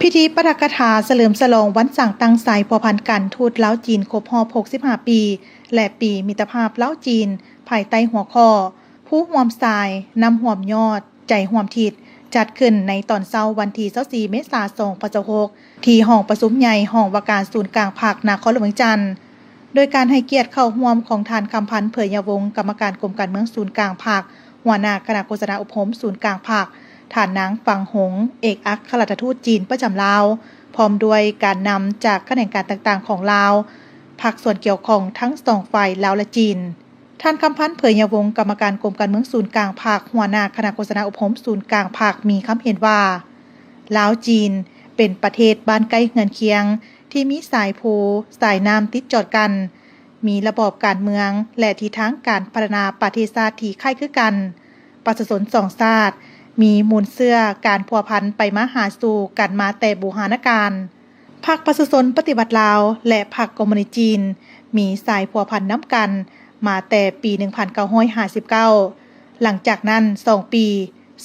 ພິທີປາຖະກະຖາສະເຫຼີມສະຫຼອງວັນສ້າງຕັ້ງສາຍພົວພັນການທູດລາວ-ຈີນຄົບຮອບຫົກສິບຫ້າປີ ແລະ ປີມິດຕະພາບລາວ-ຈີນ ພາຍໃຕ້ຫົວຂໍ້ ຜູ້ຮ່ວມສາຍ, ນ້ຳຮ່ວມຍອດ, ໃຈຮ່ວມທິດ ຈັດຂຶ້ນໃນຕອນເຊົ້າວັນທີຊາວສີ່ ເມສາ ສອງພັນຊາວຫົກ ທີ່ຫ້ອງປະຊຸມໃຫຍ່ຫ້ອງວ່າການສູນກາງພັກ ນະຄອນຫຼວງວຽງຈັນ. ໂດຍການໃຫ້ກຽດເຂົ້າຮ່ວມຂອງທ່ານ ຄຳພັນ ເຜີຍຍາວົງ ກຳມະການກົມການເມືອງສູນກາງພັກ, ຫົວໜ້າຄະນະໂຄສະນາອົບຮົມສູນກາງພັກ, ທ່ານນາງ ຟັງຫົງ ເອກອັກຄະລັດຖະທູດຈີນປະຈຳລາວ, ພ້ອມດ້ວຍການນຳຈາກຂະແໜງການຕ່າງໆຂອງລາວ, ພາກສ່ວນກ່ຽວຂ້ອງທັງສອງຝ່າຍລາວ ແລະ ຈີນ. ທ່ານ ຄຳພັນ ເຜີຍຍາວົງ ກຳມະການກົມການເມືອງສູນກາງພັກ, ຫົວໜ້າຄະນະໂຄສະນາອົບຮົມສູນກາງພັກ ມີຄຳເຫັນວ່າ ລາວ-ຈີນ ເປັນປະເທດບ້ານໃກ້ເຮືອນຄຽງ ທີ່ມີສາຍພູ, ສາຍນ້ຳຕິດຈອດກັນ, ມີລະບອບການເມືອງ ແລະ ທິດທາງການພັດທະນາປະເທດຊາດທີ່ຄ້າຍຄືກັນ. ປະຊາຊົນສອງຊາດມີມູນເຊື້ອການພົວພັນໄປມາຫາສູ່ກັນມາແຕ່ບູຮານະການ. ພັກປະຊາຊົນປະຕິວັດລາວ ແລະ ພັກຄອມມູນິດຈີນ ມີສາຍພົວພັນນຳກັນມາແຕ່ປີໜຶ່ງພັນເກົ້າຮ້ອຍຫ້າສິບເກົ້າ. ຫຼັງຈາກນັ້ນສອງປີ,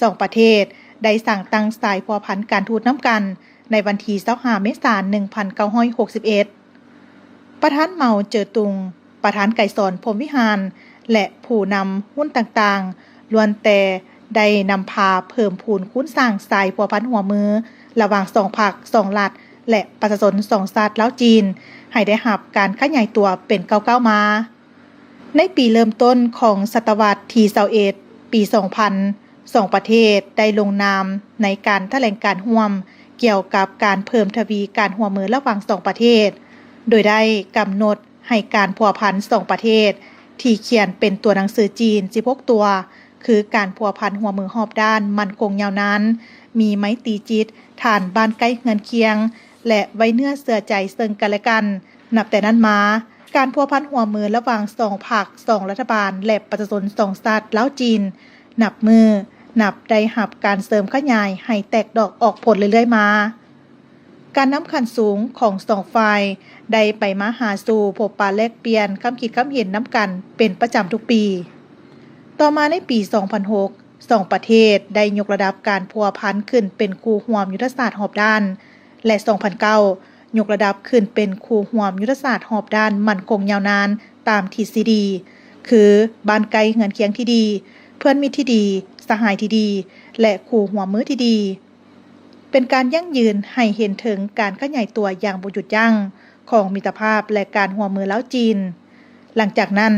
ສອງປະເທດໄດ້ສ້າງຕັ້ງສາຍພົວພັນການທູດນຳກັນໃນວັນທີຊາວຫ້າ ເມສາ ໜຶ່ງພັນເກົ້າຮ້ອຍຫົກສິບເອັດ. ປະທານເມົາເຈີຕຸງ, ປະທານໄກສອນ ພົມວິຫານ ແລະ ຜູ້ນຳຮຸ່ນຕ່າງໆ ລ້ວນແຕ່ໄດ້ນຳພາເພີ່ມພູນຄູນສ້າງສາຍພົວພັນຮ່ວມມືລະຫວ່າງສອງພັກ, ສອງລັດ ແລະ ປະຊາຊົນສອງຊາດລາວ-ຈີນ ໃຫ້ໄດ້ຮັບການຂະຫຍາຍຕົວເປັນກ້າວໆມາ. ໃນປີເລີ່ມຕົ້ນຂອງສະຕະວັດທີຊາວເອັດ ປີສອງພັນ ສອງປະເທດໄດ້ລົງນາມໃນການຖະແຫຼງການຮ່ວມກ່ຽວກັບການເພີ່ມທະວີການຮ່ວມມືລະຫວ່າງສອງປະເທດ, ໂດຍໄດ້ກຳນົດໃຫ້ການພົວພັນສອງປະເທດທີ່ຂຽນເປັນຕົວໜັງສືຈີນສິບຫົກຕົວ ຄືການພົວພັນຮ່ວມມືຮອບດ້ານໝັ້ນຄົງຍາວນານ, ມີໄມຕີຈິດ, ຖານບ້ານໃກ້ເຮືອນຄຽງ ແລະ ໄວ້ເນື້ອເຊື່ອໃຈເຊິ່ງກັນແລະກັນ. ນັບແຕ່ນັ້ນມາ, ການພົວພັນຮ່ວມມືລະຫວ່າງສອງພັກ, ສອງລັດຖະບານ ແລະ ປະຊາຊົນສອງຊາດລາວ-ຈີນ ນັບມື້ນັບໄດ້ຮັບການເສີມຂະຫຍາຍໃຫ້ແຕກດອກອອກຜົນເລື້ອຍໆມາ. ການນຳຂັ້ນສູງຂອງສອງຝ່າຍໄດ້ໄປມາຫາສູ່, ພົບປະແລກປ່ຽນຄຳຄິດຄຳເຫັນນຳກັນເປັນປະຈຳທຸກປີ. ຕໍ່ມາໃນປີສອງພັນຫົກ ສອງປະເທດໄດ້ຍົກລະດັບການພົວພັນຂຶ້ນເປັນຄູ່ຮ່ວມຍຸດທະສາດຮອບດ້ານ ແລະ ສອງພັນເກົ້າ ຍົກລະດັບຂຶ້ນເປັນຄູ່ຮ່ວມຍຸດທະສາດຮອບດ້ານໝັ້ນຄົງຍາວນານຕາມທິດຊີດີ ຄື ບ້ານໃກ້ເຮືອນຄຽງທີ່ດີ, ເພື່ອນມິດທີ່ດີ, ສະຫາຍທີ່ດີ ແລະ ຄູ່ຮ່ວມມືທີ່ດີ. ເປັນການຢັ້ງຢືນໃຫ້ເຫັນເຖິງການຂະຫຍາຍຕົວຢ່າງບໍ່ຢຸດຢັ້ງຂອງມິດຕະພາບ ແລະ ການຮ່ວມມືລາວ-ຈີນ. ຫຼັງຈາກນັ້ນ,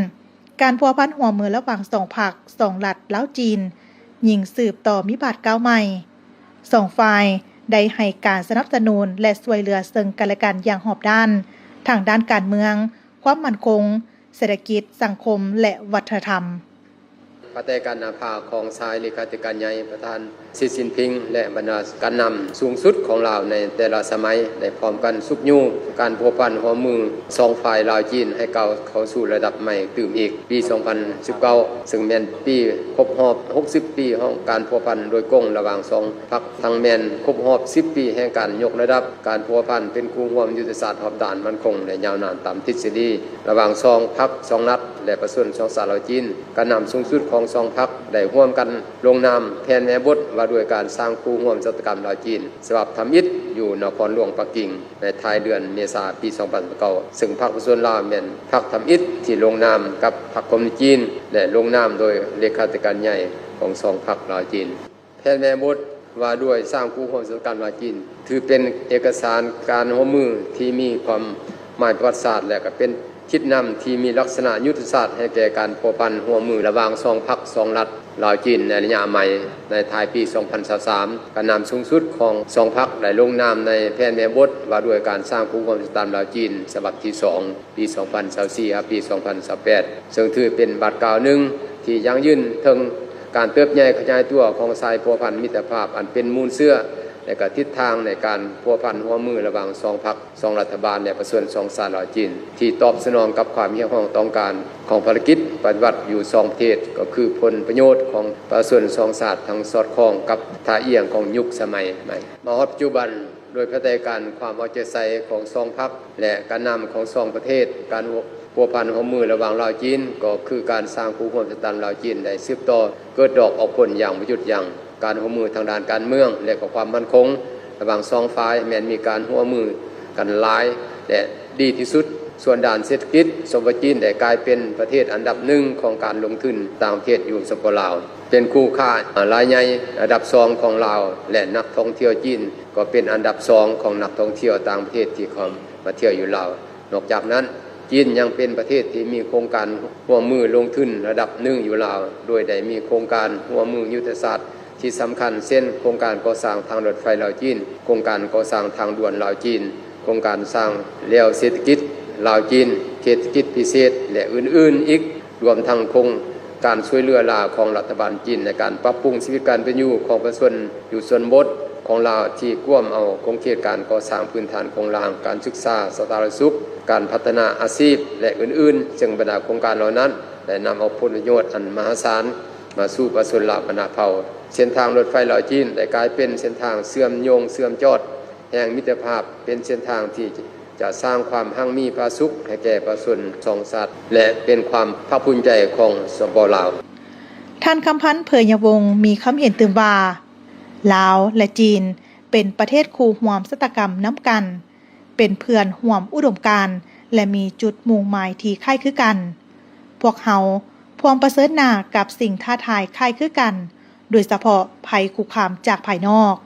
ການພົວພັນຮ່ວມມືລະຫວ່າງສອງພັກ, ສອງລັດລາວ-ຈີນ ຍິ່ງສືບຕໍ່ມີບາດກ້າວໃໝ່. ສອງຝ່າຍໄດ້ໃຫ້ການສະໜັບສະໜູນ ແລະ ຊ່ວຍເຫຼືອເຊິ່ງກັນແລະກັນຢ່າງຮອບດ້ານ, ທັງດ້ານການເມືອງ, ຄວາມໝັ້ນຄົງ, ເສດຖະກິດ, ສັງຄົມ ແລະ ວັດທະນະທຳ. ພາຍໃຕ້ການນຳພາຂອງຊາຍເລຂາທິການໃຫຍ່ ປະທານ ຊີ ຈິ້ນຜິງ ແລະ ບັນດາການນຳສູງສຸດຂອງລາວໃນແຕ່ລະສະໄໝ ໄດ້ພ້ອມກັນຊຸກຍູ້ການພົວພັນຮ່ວມມືສອງຝ່າຍລາວ-ຈີນ ໃຫ້ກ້າວເຂົ້າສູ່ລະດັບໃໝ່ຕື່ມອີກ. ປີສອງພັນສິບເກົ້າ ເຊິ່ງແມ່ນປີຄົບຮອບຫົກສິບປີຂອງການພົວພັນໂດຍກົງລະຫວ່າງສອງພັກ, ທັງແມ່ນຄົບຮອບສິບປີແຫ່ງການຍົກລະດັບການພົວພັນເປັນຄູ່ຮ່ວມຍຸດທະສາດຮອບດ້ານໝັ້ນຄົງ ແລະ ຍາວນານຕາມທິດຊີດີ ລະຫວ່າງສອງພັກ, ສອງລັດ ແລະ ປະຊາຊົນສອງຊາດລາວ-ຈີນ. ການນຳສູງສຸດຂອງສອງພັກໄດ້ຮ່ວມກັນລົງນາມແຜນແມ່ບົດວ່າດ້ວຍການສ້າງຄູ່ຮ່ວມຊະຕາກຳລາວ-ຈີນ ສະບັບທຳອິດ ຢູ່ນະຄອນຫຼວງປັກກິ່ງ ໃນທ້າຍເດືອນເມສາ ປີສອງພັນຊາວເກົ້າ ເຊິ່ງພັກປະຊາຊົນລາວແມ່ນພັກທຳອິດທີ່ລົງນາມກັບພັກຄອມມູນິດຈີນ ແລະ ລົງນາມໂດຍເລຂາທິການໃຫຍ່ຂອງສອງພັກລາວ-ຈີນ. ແຜນແມ່ບົດວ່າດ້ວຍສ້າງຄູ່ຮ່ວມຊະຕາກຳລາວ-ຈີນ ຖືເປັນເອກະສານການຮ່ວມມືທີ່ມີຄວາມໝາຍປະຫວັດສາດ ແລະ ກໍເປັນທິດນຳທີ່ມີລັກສະນະຍຸດທະສາດໃຫ້ແກ່ການພົວພັນຮ່ວມມືລະຫວ່າງສອງພັກ, ສອງລັດ ລາວ-ຈີນ ໃນໄລຍະໃໝ່. ໃນທ້າຍປີສອງພັນຊາວສາມ ການນຳສູງສຸດຂອງສອງພັກໄດ້ລົງນາມໃນແຜນແມ່ບົດວ່າດ້ວຍການສ້າງຄູ່ຮ່ວມຊະຕາກຳລາວ-ຈີນ ສະບັບທີສອງ ປີສອງພັນຊາວສີ່ ຫາ ປີສອງພັນຊາວແປດ ເຊິ່ງຖືເປັນບາດກ້າວໜຶ່ງທີ່ຢັ້ງຢືນເຖິງການເຕີບໃຫຍ່ຂະຫຍາຍຕົວຂອງສາຍພົວພັນມິດຕະພາບ ອັນເປັນມູນເຊື້ອ ແລະ ກະທິດທາງໃນການພົວພັນຮ່ວມມືລະຫວ່າງສອງພັກ, ສອງລັດຖະບານ ແລະ ປະຊາຊົນສອງຊາດລາວ-ຈີນ ທີ່ຕອບສະໜອງກັບຄວາມຮຽກຮ້ອງຕ້ອງການຂອງພາລະກິດປະຕິວັດຢູ່ສອງປະເທດ ກໍຄືຜົນປະໂຫຍດຂອງປະຊາຊົນສອງຊາດ ທັງສອດຄ່ອງກັບທ່າອ່ຽງຂອງຍຸກສະໄໝໃໝ່. ມາຮອດປັດຈຸບັນ, ໂດຍພາຍໃຕ້ການຄວາມເອົາໃຈໃສ່ຂອງສອງພັກ ແລະ ການນຳຂອງສອງປະເທດ, ການພົວພັນຮ່ວມມືລະຫວ່າງລາວ-ຈີນ ກໍຄືການສ້າງຄູ່ຮ່ວມຊະຕາກຳລາວ-ຈີນ ໄດ້ສືບຕໍ່ເກີດດອກອອກຜົນຢ່າງບໍ່ຢຸດຢັ້ງ. ການຮ່ວມມືທາງດ້ານການເມືອງ ແລະ ກໍຄວາມໝັ້ນຄົງ ລະຫວ່າງສອງຝ່າຍແມ່ນມີການຮ່ວມມືກັນຫຼາຍ ແລະ ດີທີ່ສຸດ. ສ່ວນດ້ານເສດຖະກິດ, ສປປ ຈີນໄດ້ກາຍເປັນປະເທດອັນດັບໜຶ່ງຂອງການລົງທຶນຕ່າງປະເທດຢູ່ ສປປ ລາວ, ເປັນຄູ່ຄ້າລາຍໃຫຍ່ອັນດັບສອງຂອງລາວ ແລະ ນັກທ່ອງທ່ຽວຈີນກໍເປັນອັນດັບສອງຂອງນັກທ່ອງທ່ຽວຕ່າງປະເທດທີ່ເຂົ້າມາທ່ຽວຢູ່ລາວ. ນອກຈາກນັ້ນ, ຈີນຍັງເປັນປະເທດທີ່ມີໂຄງການຮ່ວມມືລົງທຶນລະດັບໜຶ່ງຢູ່ລາວ, ໂດຍໄດ້ມີໂຄງການຮ່ວມມືຍຸດທະສາດທີ່ສຳຄັນ ເຊັ່ນ ໂຄງການກໍ່ສ້າງທາງລົດໄຟລາວ-ຈີນ, ໂຄງການກໍ່ສ້າງທາງດ່ວນລາວ-ຈີນ, ໂຄງການສ້າງແລວເສດຖະກິດລາວ-ຈີນ, ເຂດເສດຖະກິດພິເສດ ແລະ ອື່ນໆອີກ, ລວມທັງໂຄງການຊ່ວຍເຫຼືອລາວຂອງລັດຖະບານຈີນໃນການປັບປຸງຊີວິດການເປັນຢູ່ຂອງປະຊາຊົນ ຢູ່ຊົນນະບົດຂອງລາວ ທີ່ກວມເອົາຂົງເຂດການກໍ່ສ້າງພື້ນຖານໂຄງລ່າງ, ການສຶກສາສາທາລະນະສຸກ, ການພັດທະນາອາຊີບ ແລະ ອື່ນໆ, ເຊິ່ງບັນດາໂຄງການເຫຼົ່ານັ້ນໄດ້ນຳເອົາຜົນປະໂຫຍດອັນມະຫາສານມາສູ່ປະຊາຊົນລາວບັນດາເຜົ່າ. ເສັ້ນທາງລົດໄຟລາວ-ຈີນໄດ້ກາຍເປັນເສັ້ນທາງເຊື່ອມໂຍງເຊື່ອມຈອດແຫ່ງມິດຕະພາບ, ເປັນເສັ້ນທາງທີ່ຈະສ້າງຄວາມຮັ່ງມີຜາສຸກໃຫ້ແກ່ປະຊາຊົນສອງຊາດ ແລະ ເປັນຄວາມພາກພູມໃຈຂອງ ສປປ ລາວ. ທ່ານ ຄຳພັນ ເຜີຍຍະວົງ ມີຄຳເຫັນຕື່ມວ່າ ລາວ ແລະ ຈີນ ເປັນປະເທດຄູ່ຮ່ວມຊະຕາກຳນຳກັນ, ເປັນເພື່ອນຮ່ວມອຸດົມການ ແລະ ມີຈຸດມຸ່ງໝາຍທີ່ຄ້າຍຄືກັນ. ພວກເຮົາພ້ອມປະເຊີນໜ້າກັບສິ່ງທ້າທາຍຄ້າຍຄືກັນ, ໂດຍສະເພາະໄພຄຸກຄາມຈາກພາຍນອກ.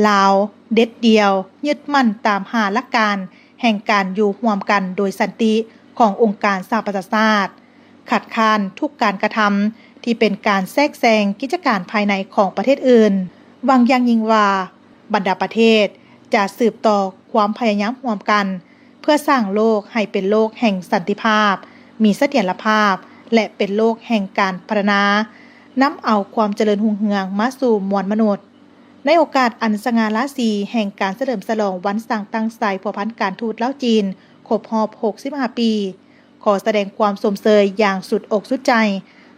ລາວເດັດດ່ຽວ, ຍຶດໝັ້ນຕາມຫ້າຫຼັກການແຫ່ງການຢູ່ຮ່ວມກັນໂດຍສັນຕິຂອງອົງການສະຫະປະຊາຊາດ, ຄັດຄ້ານທຸກການກະທຳທີ່ເປັນການແຊກແຊງກິດຈະການພາຍໃນຂອງປະເທດອື່ນ, ຫວັງຢ່າງຍິ່ງວ່າ ບັນດາປະເທດຈະສືບຕໍ່ຄວາມພະຍາຍາມຮ່ວມກັນ ເພື່ອສ້າງໂລກໃຫ້ເປັນໂລກແຫ່ງສັນຕິພາບ, ມີສະຖຽນລະພາບ ແລະ ເປັນໂລກແຫ່ງການພັດທະນາ, ນຳເອົາຄວາມຈະເລີນຮຸ່ງເຮືອງມາສູ່ມວນມະນຸດ. ໃນໂອກາດອັນສະຫງ່າລາສີແຫ່ງການສະເຫຼີມສະຫຼອງວັນສ້າງຕັ້ງສາຍພົວພັນການທູດລາວ-ຈີນ ຄົບຮອບຫົກສິບຫ້າປີ, ຂໍສະແດງຄວາມຊົມເຊີຍຢ່າງສຸດອົກສຸດໃຈ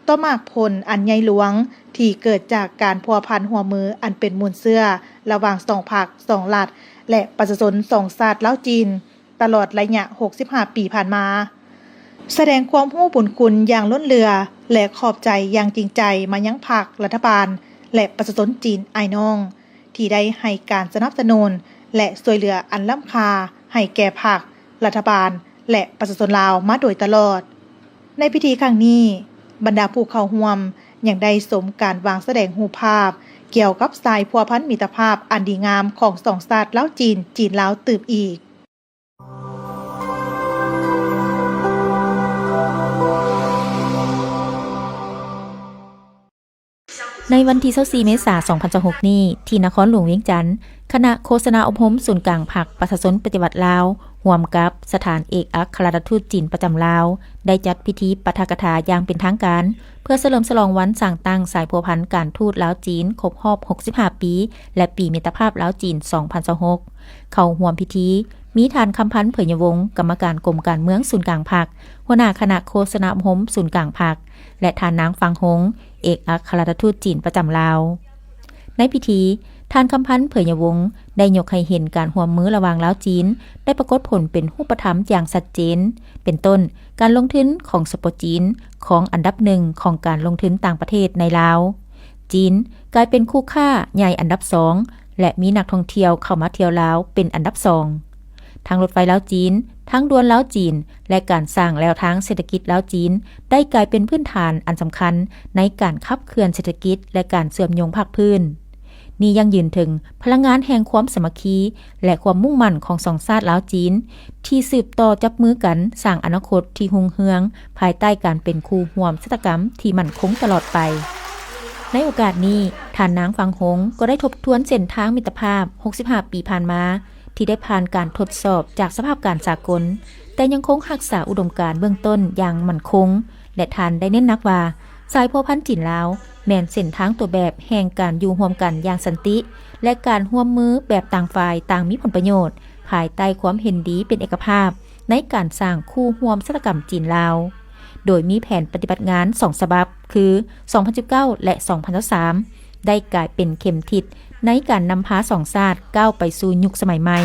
ຕໍ່ໝາກຜົນອັນໃຫຍ່ຫຼວງ ທີ່ເກີດຈາກການພົວພັນຮ່ວມມືອັນເປັນມູນເຊື້ອລະຫວ່າງສອງພັກ, ສອງລັດ ແລະ ປະຊາຊົນສອງຊາດລາວ-ຈີນ ຕະຫຼອດໄລຍະຫົກສິບຫ້າປີຜ່ານມາ. ສະແດງຄວາມຮູ້ບຸນຄຸນຢ່າງລົ້ນເຫຼືອ ແລະ ຂອບໃຈຢ່າງຈິງໃຈມາຍັງພັກ, ລັດຖະບານ ແລະ ປະຊາຊົນຈີນອ້າຍນ້ອງ ທີ່ໄດ້ໃຫ້ການສະໜັບສະໜູນ ແລະ ຊ່ວຍເຫຼືອອັນລ້ຳຄ່າໃຫ້ແກ່ພັກ, ລັດຖະບານ ແລະ ປະຊາຊົນລາວມາໂດຍຕະຫຼອດ. ໃນພິທີຄັ້ງນີ້, ບັນດາຜູ້ເຂົ້າຮ່ວມຍັງໄດ້ຊົມການວາງສະແດງຮູບພາບກ່ຽວກັບສາຍພົວພັນມິດຕະພາບອັນດີງາມຂອງສອງຊາດລາວ-ຈີນ, ຈີນ-ລາວ ຕື່ມອີກ. ໃນວັນທີຊາວສີ່ ເມສາ ສອງພັນຊາວຫົກນີ້, ທີ່ນະຄອນຫຼວງວຽງຈັນ, ຄະນະໂຄສະນາອົບຮົມສູນກາງພັກປະຊາຊົນປະຕິວັດລາວ ຮ່ວມກັບສະຖານເອກອັກຄະລັດຖະທູດຈີນປະຈຳລາວ ໄດ້ຈັດພິທີປາຖະກະຖາຢ່າງເປັນທາງການ ເພື່ອສະເຫຼີມສະຫຼອງວັນສ້າງຕັ້ງສາຍພົວພັນການທູດລາວ-ຈີນ ຄົບຮອບຫົກສິບຫ້າປີ ແລະ ປີມິດຕະພາບລາວ-ຈີນ ສອງພັນຊາວຫົກ. ເຂົ້າຮ່ວມພິທີ ມີທ່ານ ຄຳພັນ ເຜີຍຍະວົງ ກຳມະການກົມການເມືອງສູນກາງພັກ, ຫົວໜ້າຄະນະໂຄສະນາອົບຮົມສູນກາງພັກ ແລະ ທ່ານນາງ ຟາງ ຫົງ ເອກອັກຄະລັດຖະທູດຈີນປະຈຳລາວ. ໃນພິທີ, ທ່ານ ຄຳພັນ ເຜີຍຍະວົງ ໄດ້ຍົກໃຫ້ເຫັນການຮ່ວມມືລະຫວ່າງລາວ-ຈີນ ໄດ້ປາກົດຜົນເປັນຮູບປະທຳຢ່າງຊັດເຈນ, ເປັນຕົ້ນ, ການລົງທຶນຂອງ ສປປ ຈີນ ຄອງອັນດັບໜຶ່ງຂອງການລົງທຶນຕ່າງປະເທດໃນລາວ. ຈີນກາຍເປັນຄູ່ຄ້າໃຫຍ່ອັນດັບສອງ ແລະ ມີນັກທ່ອງທ່ຽວເຂົ້າມາທ່ຽວລາວເປັນອັນດັບສອງ. ທັງລົດໄຟລາວ-ຈີນ, ທາງດ່ວນລາວ-ຈີນ ແລະ ການສ້າງແລວທາງເສດຖະກິດລາວ-ຈີນ ໄດ້ກາຍເປັນພື້ນຖານອັນສຳຄັນໃນການຂັບເຄື່ອນເສດຖະກິດ ແລະ ການເຊື່ອມໂຍງພາກພື້ນ. ນີ້ຢັ້ງຢືນເຖິງພະລັງງານແຫ່ງຄວາມສາມັກຄີ ແລະ ຄວາມມຸ່ງໝັ້ນຂອງສອງຊາດລາວ-ຈີນ ທີ່ສືບຕໍ່ຈັບມືກັນສ້າງອະນາຄົດທີ່ຮຸ່ງເຮືອງ ພາຍໃຕ້ການເປັນຄູ່ຮ່ວມຊະຕາກຳທີ່ໝັ້ນຄົງຕະຫຼອດໄປ. ໃນໂອກາດນີ້, ທ່ານນາງ ຟາງ ຫົງ ກໍໄດ້ທົບທວນເສັ້ນທາງມິດຕະພາບຫົກສິບຫ້າປີຜ່ານມາ ທີ່ໄດ້ຜ່ານການທົດສອບຈາກສະພາບການສາກົນ, ແຕ່ຍັງຄົງຮັກສາອຸດົມການເບື້ອງຕົ້ນຢ່າງໝັ້ນຄົງ ແລະ ທ່ານໄດ້ເນັ້ນໜັກວ່າ ສາຍພົວພັນຈີນ-ລາວ ແມ່ນເສັ້ນທາງຕົວແບບແຫ່ງການຢູ່ຮ່ວມກັນຢ່າງສັນຕິ ແລະ ການຮ່ວມມືແບບຕ່າງຝ່າຍຕ່າງມີຜົນປະໂຫຍດ ພາຍໃຕ້ຄວາມເຫັນດີເປັນເອກະພາບ ໃນການສ້າງຄູ່ຮ່ວມຊະຕາກຳຈີນ-ລາວ, ໂດຍມີແຜນປະຕິບັດງານສອງສະບັບ ຄື ສອງພັນສິບເກົ້າ ແລະ ສອງພັນຊາວສາມ ໄດ້ກາຍເປັນເຂັມທິດໃນການນຳພາສອງຊາດກ້າວໄປສູ່ຍຸກສະໄໝໃໝ່.